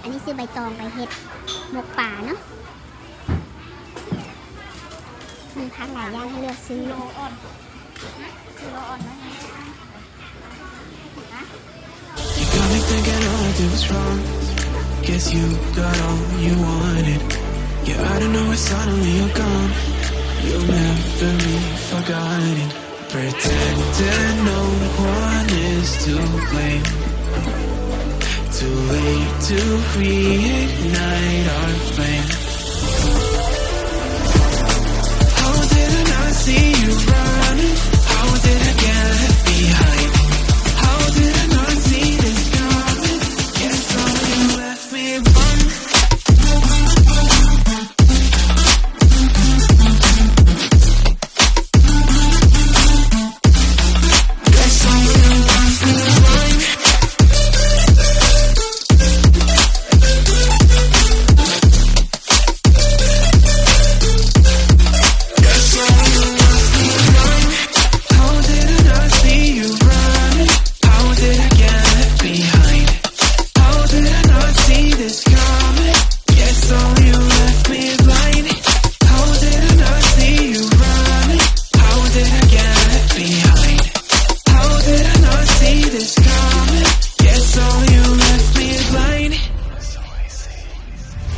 ອັນນີ້ຊື້ໃບຕອງໄປເຮັດໝົກປາເນາະ ມີຜັກຫຼາຍຢ່າງໃຫ້ເລືອກຊື້. ໂລອ່ອນ ໂລອ່ອນນະ. You got me thinking all I did was wrong. Guess you got all you wanted. Yeah, I don't know why suddenly you're gone. You'll never be forgotten. Pretending no one is to blame. Too late to reignite our flame. How did I not see you running? How did I get left behind? How did I not see this coming? Guess all you left me one.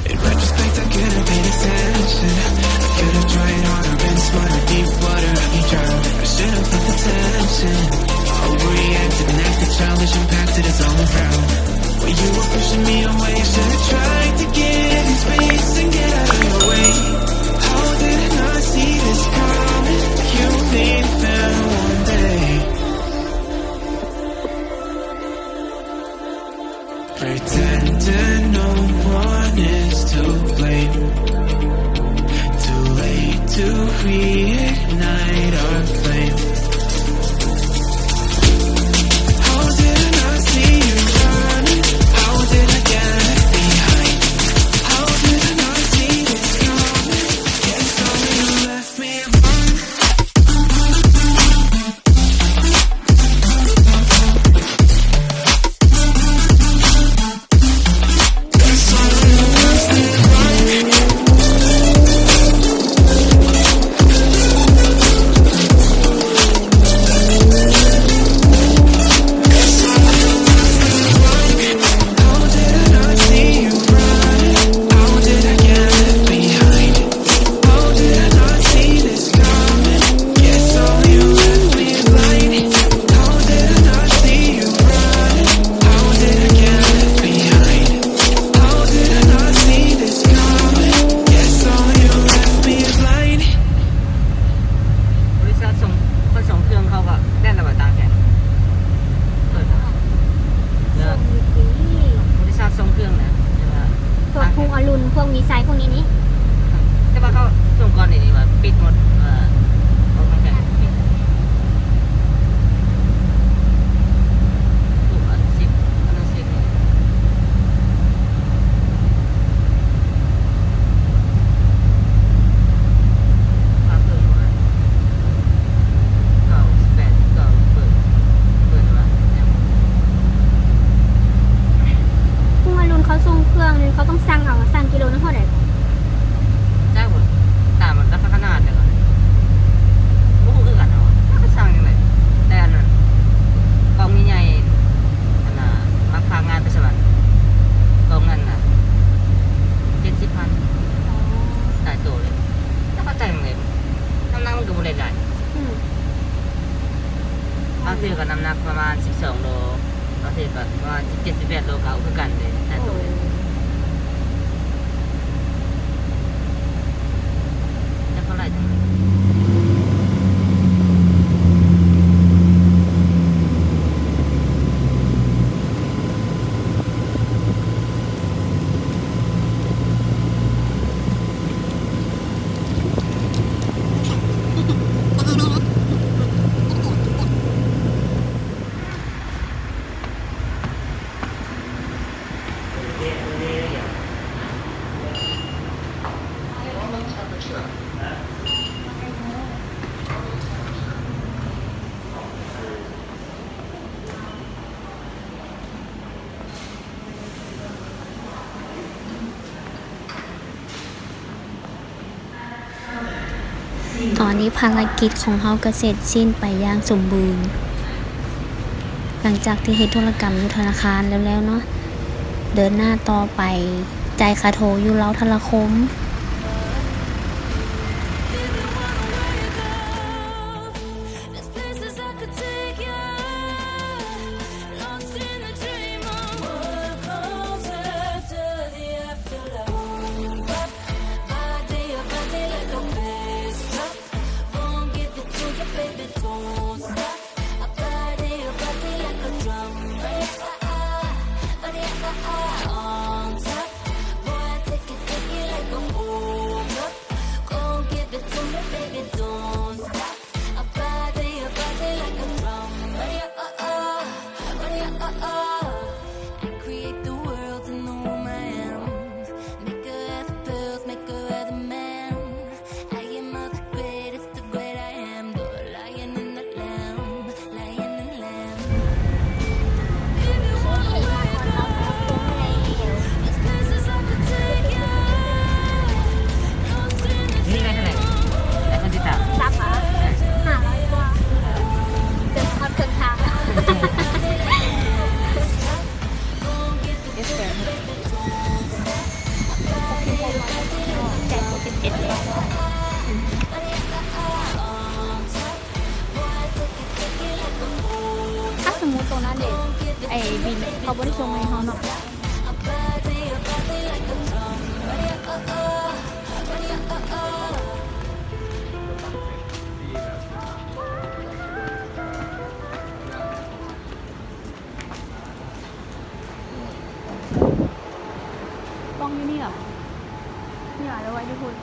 In retrospect, I could've paid attention. I could've tried harder, been smarter, deep water, I'd be drowning. I should've paid attention. Overreacted and acted childish, impacted, it's all around. When you were pushing me away, I should've tried to give you space and get out of your way. How did I not see this coming? You leave and one day. Pretending no one is to blame. Too late to reignite our flame. How did I not see you running? How did I get left behind? How did I not see this coming? Guess all you left me one. ບໍລິສັດສົ່ງ ຂົນສົ່ງເຄື່ອງເຂົາກໍແລ່ນລະຫວ່າງຕ່າງແດນ ເປີດ ສົ່ງຢູ່ຕິ ບໍລິສັດສົ່ງເຄື່ອງນະ ແຕ່ວ່າ ພວກຮຸ່ງອະລຸນ ພວກມີໄຊ ພວກນີ້ນີ້ ແຕ່ວ່າເຂົາສົ່ງກ່ອນນີ້ວ່າປິດໝົດ ເອີ ອອກທາງແຂວງປິດ ພວກອະນຸສິດ ອະນຸສິດນີ້ ພາເພິ່ນວ່າ ເກົ້າສິບແປດ ເກົ້າ ເປີດ ເປີດແລ້ວຫວາ? ຫຸ່ງອະລຸນເຂົາສົ່ງເຄື່ອງນີ້ ເຂົາຕ້ອງສັ່ງເອົາ ສັ່ງກິໂລນະເທົ່າໃດ? ຈັກ ຕາມລາຄາຂະໜາດແລ້ວກໍ ບໍ່ຮູ້ຄືກັນເນາະ ເຂົາສັ່ງຈັ່ງໃດ? ແຕ່ອັນນັ້ນ ກ່ອງໃຫຍ່ໆ ອັນນ່າ ມາພາກງານໄປສະຫວັນ ກ່ອງນັ້ນນະ ເຈັດສິບພັນ ຕາຍໂຕເລີຍ ແລ້ວເຂົ້າໃຈຫຍັງເລີຍ ນ້ຳໜັກມັນກໍບໍ່ໄດ້ຫຼາຍ ອືມ ບາງເທື່ອກໍນ້ຳໜັກປະມານສິບສອງໂລ ບາງເທື່ອກໍປະມານສິບເຈັດ ສິບແປດໂລ ກໍເອົາຄືກັນເລີຍ ຕາຍໂຕເລີຍ ຈັກເທົ່າໃດຈັ່ງ How ຕອນນີ້ພາລະກິດຂອງເຮົາກໍເສັດສິ້ນໄປຢ່າງສົມບູນ ຫຼັງຈາກທີ່ເຮັດທຸລະກຳຢູ່ທະນາຄານແລ້ວໆເນາະ. ເດີນໜ້າຕໍ່ໄປຈ່າຍຄ່າໂທຢູ່ເລົາທະລະຄົມ.ຖ້າສົມມຸດໂຕນັ້ນເດ ໄອ້ບິນເຂົາບໍ່ໄດ້ສົ່ງໃຫ້ເຮົາເນາະ. ກ້ອງຢູ່ນີ້ເຫລອ? ນີ້ຫວາ ຫຼືວ່າຢູ່ພຸ້ນ?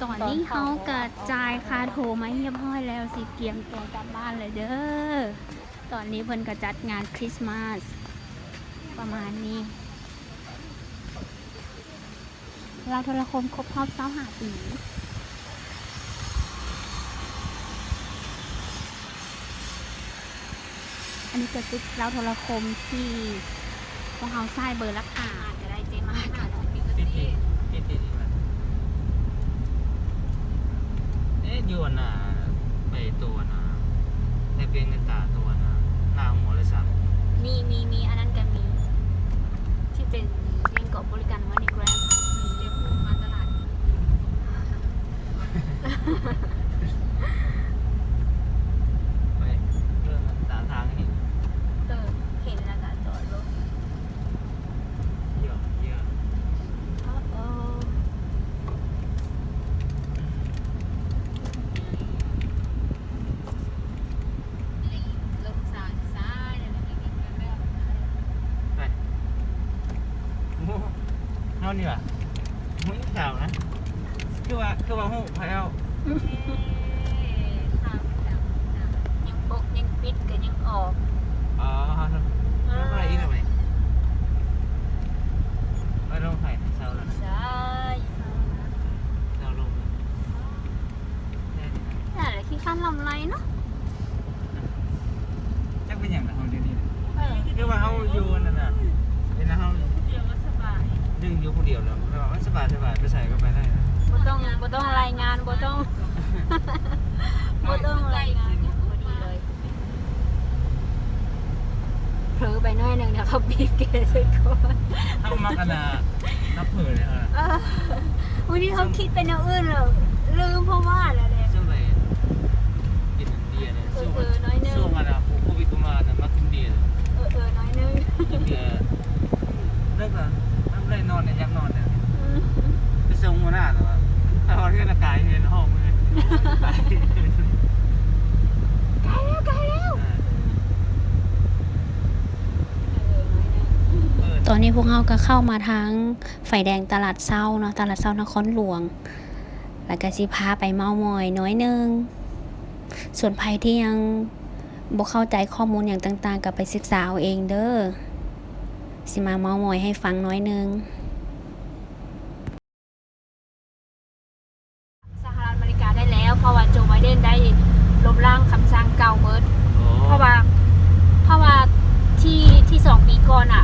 ຕອນນີ້ເຮົາກະຈ່າຍຄ່າໂທມາຮຽບຮ້ອຍແລ້ວ ຊິກຽມຕົວກັບບ້ານແລ້ວເດີ. ຕອນນີ້ເພິ່ນກະຈັດງານຄຣິສມາສປະມານນີ້. ລາວໂທລະຄົມຄົບຮອບຊາວຫ້າປີ. ອັນນີ້ກະຊິລາວໂທລະຄົມທີ່ພວກເຮົາໃຊ້ເບີຫຼັກຫ້າກະໄດ້ເຈມາກະ. ເອະ ຢູ່ອັນນ່າ ໄປໂຕອັນນ່າ ໃນເພງໃນຕາໂຕອັນນ່າ ໜ້າໂຮງໝໍລະສັກ. ມີ ມີ ມີ ອັນນັ້ນກະມີ ທີ່ເປັນ ຫຍັງເກາະ ບໍລິການ MoneyGram ມີ ເປັນຜູ້ມາຕະຫຼາດ. ໄປເບິ່ງຕາມທາງນີ້. ເອີ ເຫັນແລ້ວກະຈອດລົງ. ເຍອະ ເຍອະ. ໂອ້ ໂອ້. ໄປ ໂອ້ ເຮົານີ້ຫວາ ໂອ້ຍ ສາວນະ ຄືວ່າ ຄືວ່າຮູ້ໃຜເອົາ ຍັງປົກຍັງປິດກະຍັງອອກ. ອໍ ເຮົາ ເຮົາໄປອີກແລ້ວ ໄປລົງໃຜ ເຊົາແລ້ວນະ ເຊົາ ເຊົາລົງ. ນັ້ນແຫຼະ ຂີ້ຄ້ານລຳໄລເນາະ. ຈັກເປັນຫຍັງນະ ເຮົາດຽວນີ້ນະ ເອີ ຄືວ່າເຮົາຢູ່ນັ້ນນະ ເວລາເຮົາຢູ່ຜູ້ດຽວກໍສະບາຍ ດຶງຢູ່ຜູ້ດຽວແລ້ວ ແບບວ່າມັນສະບາຍໆ ໄປໃສກໍໄປໄດ້ນະ ບໍ່ຕ້ອງ ບໍ່ຕ້ອງລາຍງານ ບໍ່ຕ້ອງ ບໍ່ຕ້ອງລາຍງານ ພໍດີເລີຍ. ເຜີໄປໜ້ອຍໜຶ່ງນະ ເຂົາບີບແກໃສ່ກ່ອນ. ເຮົາມັກອັນນ່າ ນັບເຜີເລີຍ ເອີ ມື້ນີ້ເຮົາຄິດໄປແນວອື່ນແລ້ວ ລືມເພາະວ່າແລ້ວແຫຼະ ຊ່ວງໄປກິນເບຍເລີຍ ເອີ ຊ່ວງ ເອີ ໜ້ອຍໜຶ່ງ ຊ່ວງອັນນ່າ ໂຄວິດບໍ່ມານະ ມາກິນເບຍເລີຍ ເອີ ເອີ ໜ້ອຍໜຶ່ງ ກິນເບຍ ເລີກລະ ມັນບໍ່ໄດ້ນອນນະ ຢາກນອນນະ ອືມ ໄປສົ່ງຫົວໜ້າແລ້ວ ໄປຮອດເຮືອນລະກາຍເຮືອນ ຫ້ອງເຮືອນ ກາຍແລ້ວ ກາຍແລ້ວ. ຕອນນີ້ພວກເຮົາກະເຂົ້າມາທາງໄຟແດງຕະຫຼາດເຊົ້າເນາະ ຕະຫຼາດເຊົ້ານະຄອນຫຼວງ ແລ້ວກະຊິພາໄປເມົາະມອຍໜ້ອຍໜຶ່ງ ສ່ວນໃຜທີ່ຍັງບໍ່ເຂົ້າໃຈຂໍ້ມູນຫຍັງຕ່າງໆ ກະໄປສຶກສາເອົາເອງເດີ. ຊິມາເມົາມອຍໃຫ້ຟັງໜ້ອຍໜຶ່ງ. ສະຫະລັດອາເມລິກາໄດ້ແລ້ວ ເພາະວ່າໂຈໄບເດັນໄດ້ລົບລ້າງຄຳສັ່ງເກົ່າເໝິດ. ອໍ ເພາະວ່າ ເພາະວ່າທີ່ ທີ່ສອງປີກ່ອນນະ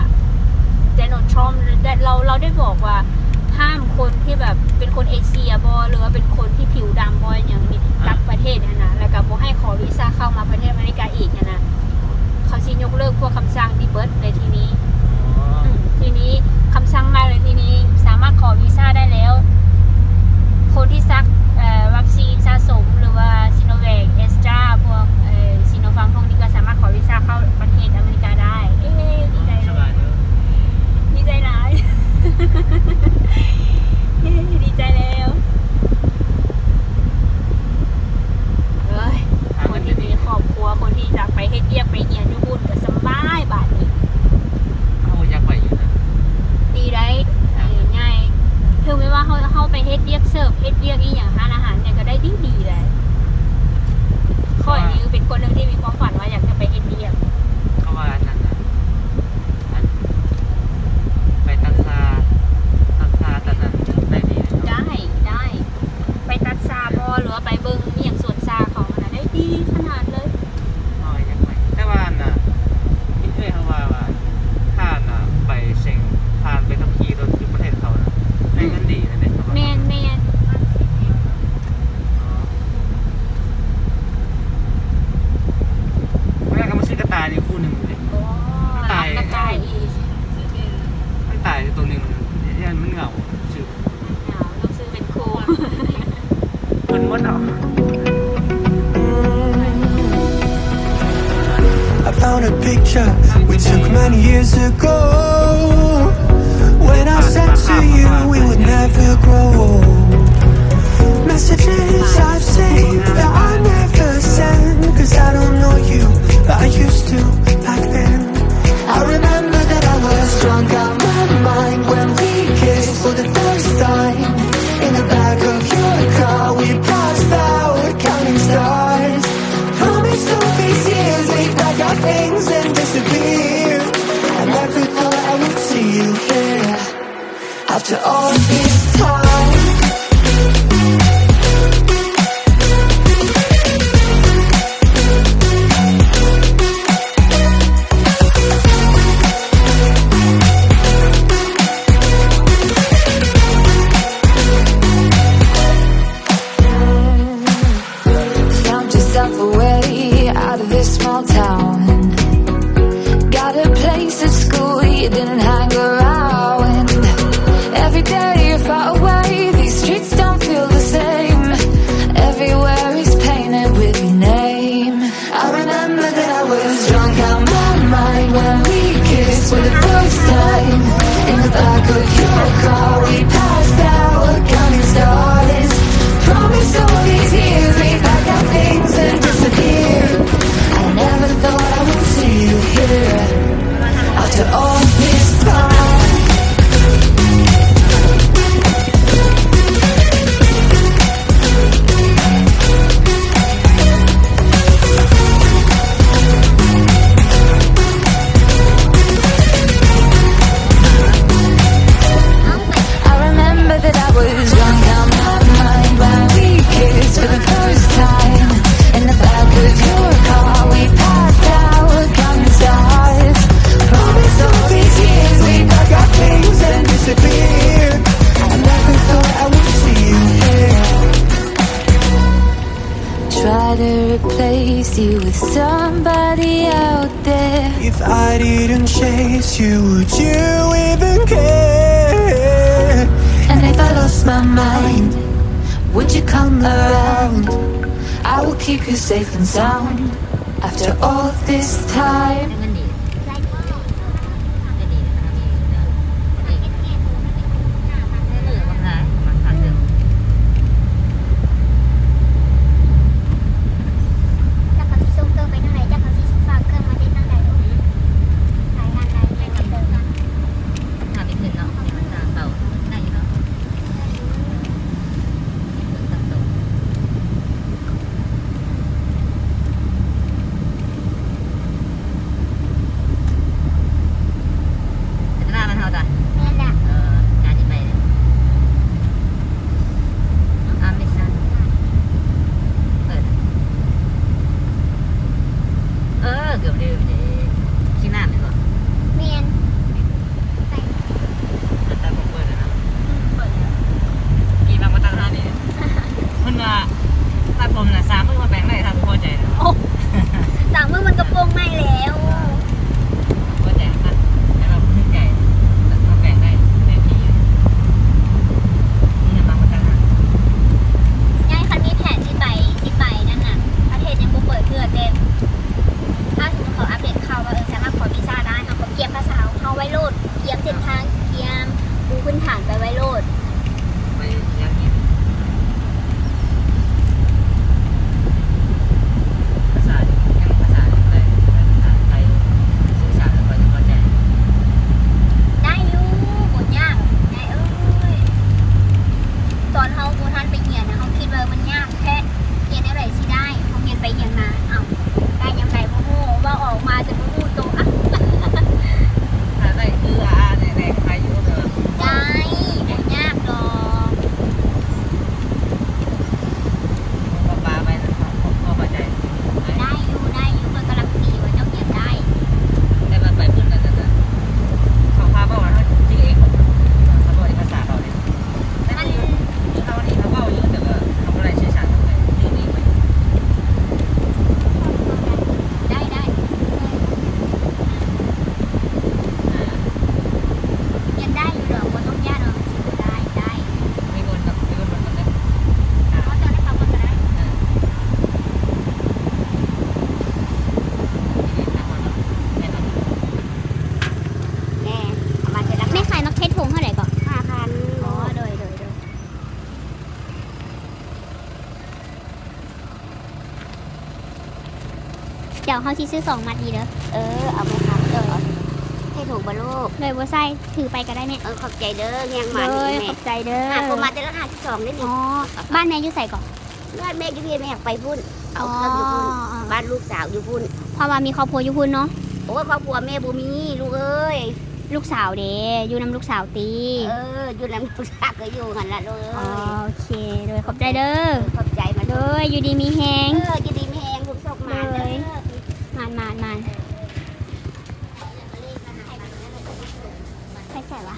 ໂດນັລ ທຣຳ ໄດ້ ລາວ ລາວໄດ້ບອກວ່າ ຫ້າມຄົນທີ່ແບບເປັນຄົນເອເຊຍບໍ ຫຼືວ່າເປັນຄົນທີ່ຜິວດຳບໍ ອີ່ຫຍັງນີ້ ອ່າ ກັບປະເທດຫັ້ນນະ ແລ້ວກໍບໍ່ໃຫ້ຂໍວີຊາເຂົ້າມາປະເທດອາເມລິກາອີກຫັ້ນນະ. ເຂົາຊິຍົກເລີກພວກຄຳສັ່ງນີ້ເບິດໃນທີ່ນີ້. ອໍ ອືມ ທີ່ນີ້ຄຳສັ່ງໃໝ່ເລີຍ ທີ່ນີ້ສາມາດຂໍວີຊາໄດ້ແລ້ວ. ຄົນທີ່ສັກ ເອີ ວັກຊີນສະສົມ ຫຼືວ່າຊີໂນແວກ ແອສຕຣາ ພວກ ເອີ ຊີໂນຟາມ ພວກນີ້ກໍສາມາດຂໍວີຊາເຂົ້າປະເທດອາເມລິກາໄດ້. ເອີ ດີໃຈ ສະບາຍເດີ ດີໃຈຫຼາຍ. ເອີ ດີໃຈແລ້ວ. ເອີຍ ຄົນທີ່ມີຄອບຄົວ ຄົນທີ່ຢາກໄປເຮັດວຽກໄປຮຽນຢູ່ພຸ້ນກໍສະບາຍບາດນີ້. ເຮົາກໍຢາກໄປຢູ່ນະ. ດີໄດ໋ ອ່າ ເອີ ງ່າຍ. ເຖິງແມ່ນວ່າເຮົາ ເຮົາໄປເຮັດວຽກເສີບ ເຮັດວຽກອີ່ຫຍັງ ຮ້ານອາຫານຫຍັງກໍໄດ້ດີໆ ໄດ໋. ຂ້ອຍນີ້ເປັນຄົນໜຶ່ງທີ່ມີຄວາມຝັນວ່າຢາກຈະໄປເຮັດວຽກ. ເພາະວ່າອັນນັ້ນນະ ອັນ ໄປຕັດຊາ ຕັດຊາ ຕັດນັ້ນໄດ້ດີເນາະ. ໄດ້ ໄດ້. ໄປຕັດຊາບໍ ຫຼືວ່າໄປເບິ່ງອີ່ຫຍັງສວນຊາເຂົາຫັ້ນນະ ໄດ້ດີຂະໜາດເລີຍ. ອໍ ຍັງໄປ ແຕ່ວ່າອັນນະ ເອື້ອຍເຮົາວ່າ ວ່າຖ້າອັນນະ ໄປເສັງຜ່ານໃບຂັບຂີ່ລົດຢູ່ປະເທດເຂົານະ ໄດ້ເງິນດີນະເດ້. ແມ່ນໆ. ອໍ ມື້ໜ້າກໍມາຊື້ກະຕ່າຍອີກຄູ່ໜຶ່ງເດ້. ອໍ ກະຕ່າຍ ກະຕ່າຍອີກ ມັນຕາຍຕົວໜຶ່ງ ຢ້ານມັນເຫງົາ ຊື້ ເຫງົາ ຕ້ອງຊື້ເປັນຄູ່. ເພິ່ນໝົດເນາະ. I found a picture we took many years ago. When I said to you we would never grow old. Messages I've saved that I never send, 'cause I don't know you, but I used to back then. I remember that I was drunk out my mind when we kissed for the first time. In the back of your car we passed out counting stars. Promise all these years we'd pack our things and disappear. I never thought I would see you here after all this time. Found yourself a way out of this small town. Got a place at school you didn't hang around. Every day you're far away, these streets don't feel the same. Everywhere is painted with your name. I remember that I was drunk out my mind when we kissed for the first time. In the back of your car we passed out counting stars. Promise all these years we'd pack our things and disappear. I never thought I would see you here after all this time. I remember that I was drunk out my mind when we kissed for the first time. In the back of your car we passed out counting stars. Promise all these years we'd pack our things and disappear. I never thought I would see you here. Try to replace you with somebody out there. If I didn't chase you, would you even care? And if I lost my mind, would you come around? I will keep you safe and sound after all this time. ເ ເດີມເດ້ ຂີ້ໜ້ານີ້ບໍ່? ແມ່ນ ໃສ່ ອັນຕາບໍ່ເປີດແລ້ວນະ. ອືມ ເປີດແລ້ວ. ກີ້ມາບໍ່ຕັ້ງຮ້ານນີ້ ເພິ່ນວ່າຕັດຜົມນະ ສາມມື້ມາແປງໄດ້ ຖ້າບໍ່ພໍໃຈນະ. ໂອ້ ສາມມື້ມັນກໍໂປ່ງໃໝ່ແລ້ວ. ບໍ່ແຕ່ງກັນ ແຕ່ວ່າບໍ່ຖືກໃຈ ແຕ່ວ່າແປງໄດ້ ແປງດີຢູ່. ນີ້ນະ ມາບໍ່ຕັ້ງຮ້ານ ຍາຍ ຄັນມີແຜນຊິໄປ ຊິໄປນັ້ນນະ ປະເທດຍັງບໍ່ເປີດເທື່ອ ແຕ່ ຖ້າສົມມຸດເຂົາອັບເດດຂ່າວວ່າ ເອີ ສາມາດຂໍວີຊາໄດ້ ເຮົາກໍກຽມພາສາເຮົາໄວ້ໂລດ ກຽມເສັ້ນທາງ ກຽມປູພື້ນຖານໄປໄວ້ໂລດ. ໄປຫຍັງອີກ? ພາສາຫຍັງ? ພາສາຫຍັງກໍໄດ້ ພາສາໄທ ສື່ສານກັນ ຂ້ອຍຈະເຂົ້າໃຈ. ໄດ້ຢູ່ ບໍ່ຍາກ ຍາຍເອີຍ. ຕອນເຮົາບໍ່ທັນໄປຮຽນນະ ເຮົາຄິດວ່າມັນຍາກແທ້ ຮຽນແນວໃດຊິໄດ້ ເຮົາຮຽນໄປຮຽນມາ ເອົ້າ ໄດ້ຍາມໃດບໍ່ຮູ້ ເວົ້າອອກມາຈົນບໍ່ຮູ້ໂຕ. ຖ້າໄດ້ຄືອາແດ່ໆ ໃຄຢູ່ ແຕ່ວ່າ ໄດ້ ບໍ່ຍາກດອກ. ພໍປາໄປນະ ພໍເຂົ້າໃຈ. ໄດ້ຢູ່ ໄດ້ຢູ່ ຂ້ອຍການລັນຕີວ່າເຈົ້າຮຽນໄດ້. ແຕ່ວ່າໄປພຸ້ນແລ້ວ ເຂົາພາເວົ້າ ເຮົາຈື່ເອງ ເຂົາເວົ້າພາສາເຂົາເດ້. ມັນ ຄືເຮົານີ້ ເຮົາເວົ້າຢູ່ ແຕ່ວ່າເຮົາບໍ່ໄດ້ສື່ສານກັນ ຈື່ເອງໄປ. ໄດ້ ໄດ້ ຮຽນໄດ້ຢູ່ດອກ ບໍ່ຕ້ອງຢ້ານວ່າມັນຊິບໍ່ໄດ້ ໄດ້. ໄປເບິ່ງກ່ອນ ໄປເບິ່ງກ່ອນເດີ. ເອົາຈອດໃຫ້ເຂົາກ່ອນກໍໄດ້. ແມ່ນ ເອົາມາເທື່ອລະ ແມ່ຂາຍໝາກເທດຖົງເທົ່າໃດເກາະ? ຫ້າພັນ. ອໍ ໂດຍ ໂດຍ ໂດຍ. ດຽວເຮົາຊິຊື້ສອງມັດນີ້ເດີ. ເອີ ເອົາໄປຄັບ. ໂດຍ ໃສ່ຖົງບໍ່ລູກ? ໂດຍ ບໍ່ໃສ່ ຖືໄປກໍໄດ້ແມ່. ເອີ ຂອບໃຈເດີ ແຮງມານີ້ແມ່. ໂດຍ ຂອບໃຈເດີ. ຫາໂທມາແຕ່ລະຫ້າສິບສອງເດ້ນີ້. ອໍ ບ້ານແມ່ຢູ່ໃສເກາະ? ບ້ານແມ່ຢູ່ພີ້ ແມ່ຢາກໄປພຸ້ນ ເອົາເຄື່ອງຢູ່ພຸ້ນ. ອໍ ບ້ານລູກສາວຢູ່ພຸ້ນ ເພາະວ່າມີຄອບຄົວຢູ່ພຸ້ນເນາະ. ໂອ້ຍ ຄອບຄົວແມ່ບໍ່ມີລູກເອີຍ. ລູກສາວເດ ຢູ່ນຳລູກສາວຕິ? ເອີ ຢູ່ນຳລູກສາວກໍຢູ່ຫັ້ນລະລູກເອີຍ. ອໍ ໂອເຄ ໂດຍ ຂອບໃຈເດີ. ເອີ ຂອບໃຈມາ. ໂດຍ ຢູ່ດີມີແຮງ. ເອີ ຢູ່ດີມີແຮງ ສຸກໂຊກໝານເດີ. ໂດຍ ໝານ ໝານ ໝານ. ໄປໃສວະ?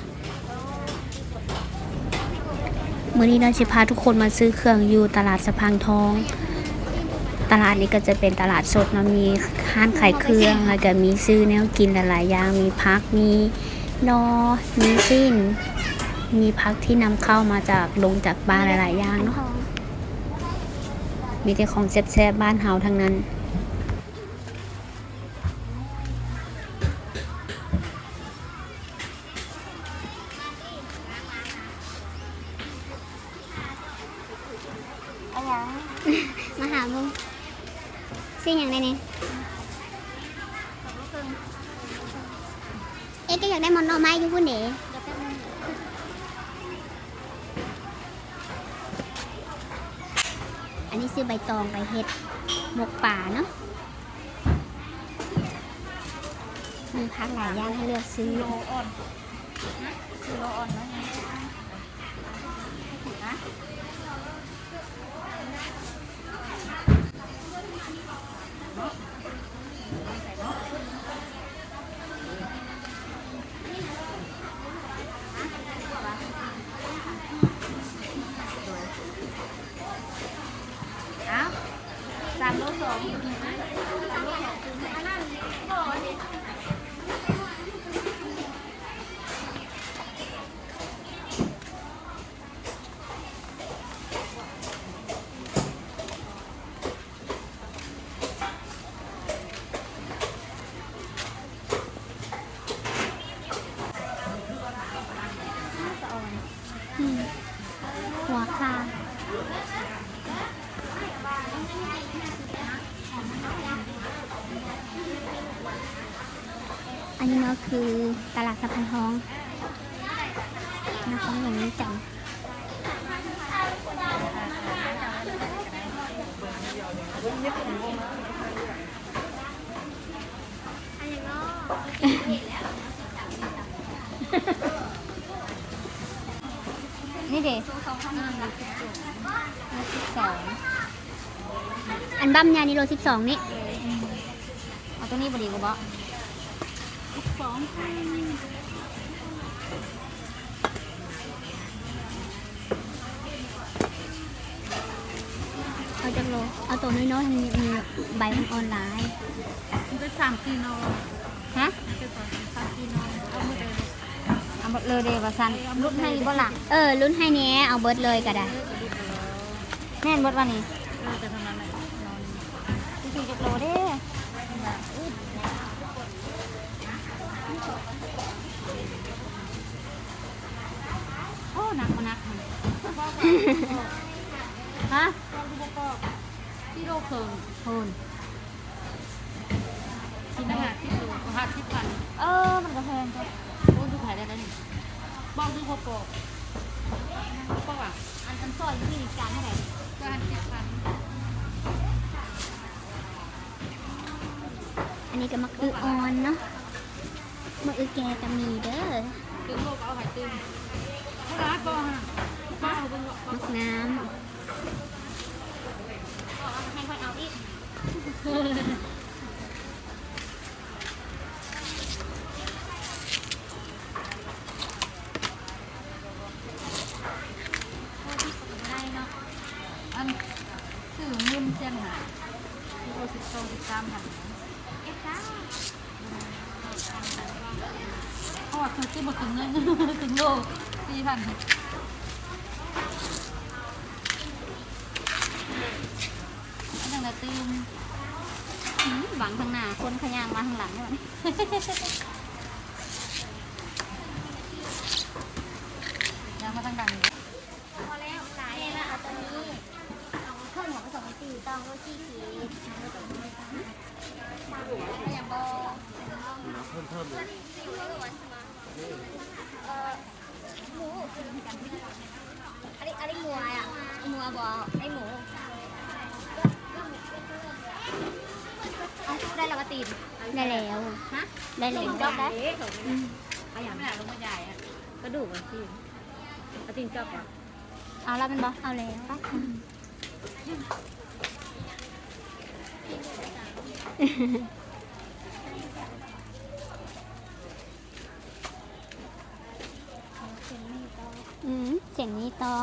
ມື້ນີ້ເນາະ ຊິພາທຸກຄົນມາຊື້ເຄື່ອງຢູ່ຕະຫຼາດສະພັງທອງ. ຕະຫຼາດນີ້ກໍຈະເປັນຕະຫຼາດສົດເນາະ ມີຮ້ານຂາຍເຄື່ອງ ແລ້ວກໍມີຊື້ແນວກິນຫຼາຍໆຢ່າງ ມີຜັກ ມີໜໍ່ ມີຊີ້ນ ມີຜັກທີ່ນຳເຂົ້າມາຈາກດົງຈາກປ່າຫຼາຍໆຢ່າງເນາະ. ມີແຕ່ຂອງແຊບໆບ້ານເຮົາທັງນັ້ນ. ອາຫຍັງ? ມາຫາໝູ່. ຊື້ຫຍັງແດ່ນີ້? ເອ໊ະ ເຈົ້າຢາກໄດ້ໝໍ່ໜໍ່ໄມ້ຢູ່ພຸ້ນເດ. ອັນນີ້ຊື້ໃບຕອງໄປເຮັດໝົກປາເນາະ. ມີຜັກຫຼາຍຢ່າງໃຫ້ເລືອກຊື້. ໂລອ່ອນ ໂລອ່ອນເນາະ. ອືມ ຫົວຄາ. ອັນນີ້ເນາະ ຄືຕະຫຼາດສະພັນທອງ ນະຄອນຫຼວງວຽງຈັນ. ນີ້ເດ ໂລສິບສອງ. ອັນບັ້ມໃຫຍ່ນີ້ໂລສິບສອງນີ້. ອືມ ເອົາ ຕົວນີ້ບໍ່ດີກວ່າບໍ່? ສອງພັນ ເອົາຈັກໂລ? ເອົາໂຕນ້ອຍໆ ມີ ມີໃບມັນອ່ອນຫຼາຍ. ມັນເປັນສາມສີ່ໜໍ່. ຮະ? ມັນເປັນສາມສີ່ໜໍ່ ເອົາໝົດເລີຍ. ເອົາໝົດເລີຍເດ້ວ່າຊັ້ນ. ເອີ ເອົາໝົດເລີຍ. ຫຼຸດໃຫ້ບໍ່ລະ? ເອີ ຫຼຸດໃຫ້ແດ່ ເອົາເບິດເລີຍກໍໄດ້. ເອີ ເບິດເລີຍ. ແມ່ນເບິດວ່ານີ້? ເອີ ແຕ່ເທົ່ານັ້ນແຫຼະ. ຊິຊື້ຈັກໂລເດ້? ໂອ້ ໜັກບໍ່ໜັກ? ຮະ? ກິໂລເຄິ່ງພຸ້ນ. ຊິມາ ຫ້າສິບໂລ ຫ້າສິບພັນ. ເອີ ມັນກໍແພງຕົວະ. ໂອ້ ຢູ່ຂາຍໄດ້ແລ້ວນີ້. ບອກດູບໍ່ປອກ ບໍ່ປອກຫວາ? ອັນ ອັນຊອຍຢູ່ທີ່ຈານເທົ່າໃດ? ຈານສິບພັນ. ອັນນີ້ກໍໝາກອຶອ່ອນເນາະ, ໝາກອຶແກ່ກໍມີເດີ. ຕື່ມໂລກເອົາໃຫ້ຕື່ມ. ໝາກນາວ. ໃຫ້ຂ້ອຍເອົາອີກ. ໂອ້ ຕິດກໍບໍ່ໄດ້ເນາະ. ອັນ ຊື້ເງິນເຊັ່ນຫາ ໂອ້ ສິບສອງ ສິບສາມພັນ. ເອັດຊາ ເພາະວ່າຄື ຄືບໍ່ເຖິງເງິນ ເຖິງໂລ ສີ່ພັນ. ອັນນັ້ນລະຕື່ມ. ອືມ ບັງທາງໜ້າ ຄົນຂະຍ່າງມາທາງຫຼັງ. ຍ່າງມາທາງຫຼັງ. ພໍແລ້ວ ຫຼາຍແລ້ວ. ເອົາຕົວນີ້ ເອົາເພີ່ມຫຍັງ ສອງສີ່ ຕອງໂລສີ່ຂີດ. ເພີ່ມ ເພີ່ມ ເອີ ໝູ ອັນນີ້ ອັນນີ້ງົວອະ ງົວບໍ່ ໄອ້ໝູ. ເອົາ ໄດ້ແລ້ວວ່າຕີນ. ໄດ້ແລ້ວ. ຮະ? ໄດ້ແລ້ວ. ຕີນຈອບໄດ້. ອືມ ເອົາຫຍັງ ລງມາຢາຍອະ ກະດູກມັນ. ເອົາຕີນຈອບບໍ່? ເອົາແລ້ວແມ່ນບໍ່? ເອົາແລ້ວ. ໄປ. ອືມ ສຽງນີ້ຕໍ່.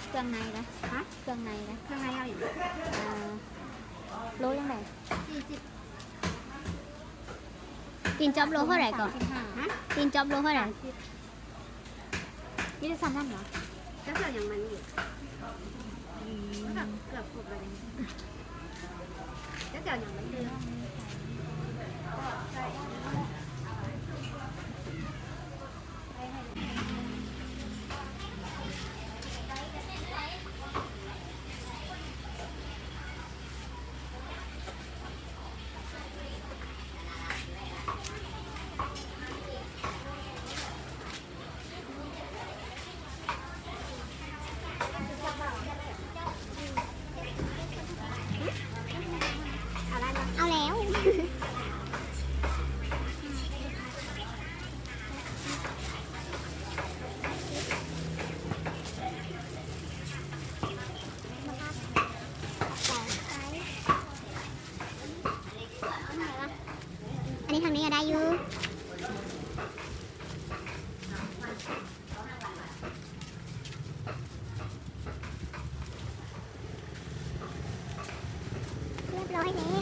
ເຄື່ອງໃນລະ? ຮະ? ເຄື່ອງໃນລະ? ເຄື່ອງໃນເອົາອີກ. ເອີ ໂລຈັ່ງໃດ? ສີ່ສິບ. ຕີນຈອບໂລເທົ່າໃດເກາະ? ສາມສິບຫ້າ. ຮະ? ຕີນຈອບໂລເທົ່າໃດ? ສາມສິບ. ມີແຕ່ສ່ຳນັ້ນເນາະ. ເຈົ້າເອົາຫຍັງມານີ້? ອືມ ເກືອບຄົບແລ້ວເດ. ເຈົ້າເອົາຫຍັງມາ? ເອົາແລ້ວ. ອັນນີ້ທາງນີ້ກໍໄດ້ຢູ່. ຮຽບຮ້ອຍແລ້ວ.